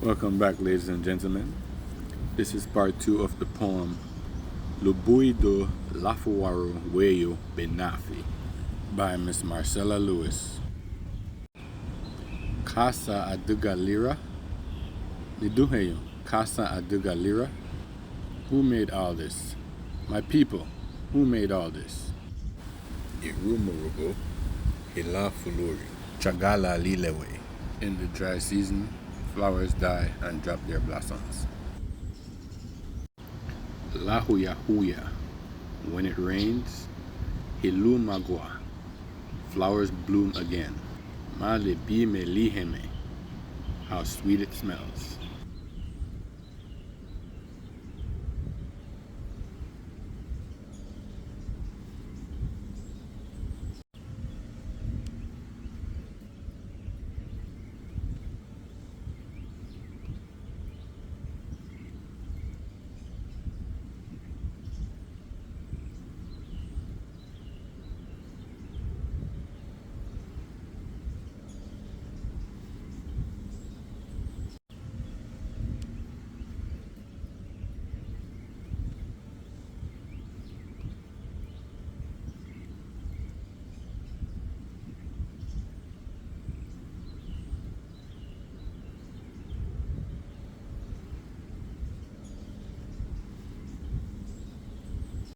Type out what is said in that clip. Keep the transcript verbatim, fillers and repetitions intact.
Welcome back, ladies and gentlemen. This is part two of the poem Lubuidu Lafuwarun Weyu Binafi by Miss Marcella Lewis. Ka san adüga lira? Nidúheñu, ka san adüga lira? Who made all this? My people, who made all this? Irumurugu, hilá fuluri. Chagala lilewei. In the dry season, flowers die and drop their blossoms. Lahuyahuya, when it rains, hilumagua, flowers bloom again. Ma libime liheme, how sweet it smells.